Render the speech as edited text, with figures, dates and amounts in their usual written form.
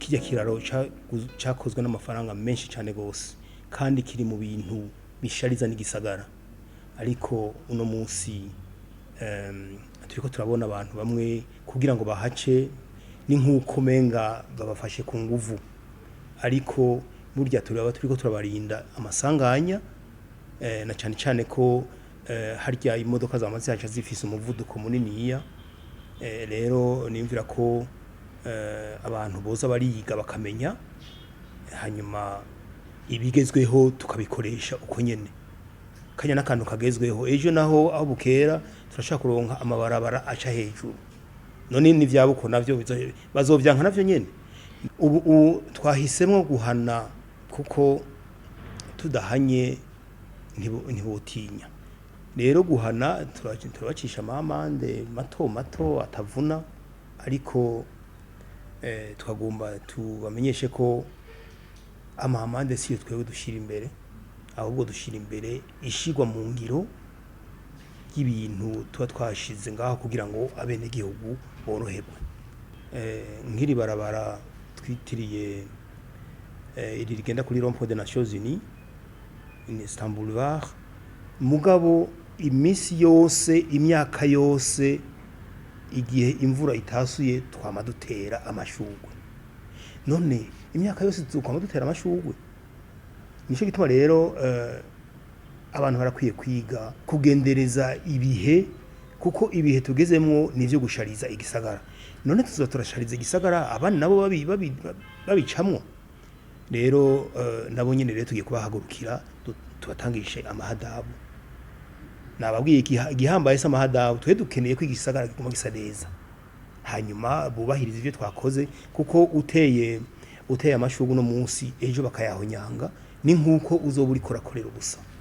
Kijya kiraro cakozwe n'amafaranga menshi cyane gose, kandi kiri mu bintu bishariza n'igisagara. Ariko uno munsi turiko turabona abantu bamwe kugira ngo bahace ni nk'uko menga babafashe ku nguvu. Ariko burya turaba turiko turabarinda amasanganya, na cyane cyane ko harya imodoka zamaze zihaca zifise umuvuduko muniniya. Rero niyumvira ko abantu boza bariga bakamenya, hanyuma ibigezweho tukabikoresha uko nyene. Kanya n'akantu kagezweho, ejo naho aho bukera turashaka kuronka amabarabara aca hejuru. None n'ivyabuko navyo bazovyanka navyo nyene. Ubu twahisemwo guhana, kuko tudahanye ntibotinya. Rero guhana, turabacisha amamande mato mato atavuna, ariko twagomba tubamenyeshe ko amamande siyo twebwe dushira imbere, ahubwo dushira imbere ishigwa mu ngiro y'ibintu tuba twashize ngaho kugira ngo abenegihugu boroherwe. Nk'iri barabara twitiriye, iri rigenda kuri rond-point des Nations Unies, ni Istanbul Boulevard. Mugabo iminsi yose, imyaka yose, igihe imvura itasuye twama dutera amashugwe. None imyaka yose tukwama dutera amashugwe? Nico gituma rero abantu barakwiye kwiga kugendereza ibihe, kuko ibihe tugezemwo nivyo gushariza igisagara. None tuzoba turashariza igisagara, abandi nabo babicamwo. Rero nabo nyene rero tugiye kubahagurukira, tubatangishe amahadabu. Nababwiye, igihambaye se amahadabu. Twe dukeneye ko igisagara kiguma gisa neza, hanyuma bubahiriza ivyo twakoze, kuko uteye amashurwe uno munsi, ejo bakayahonyanga, ni nkuko uzoba uriko urakorera ubusa.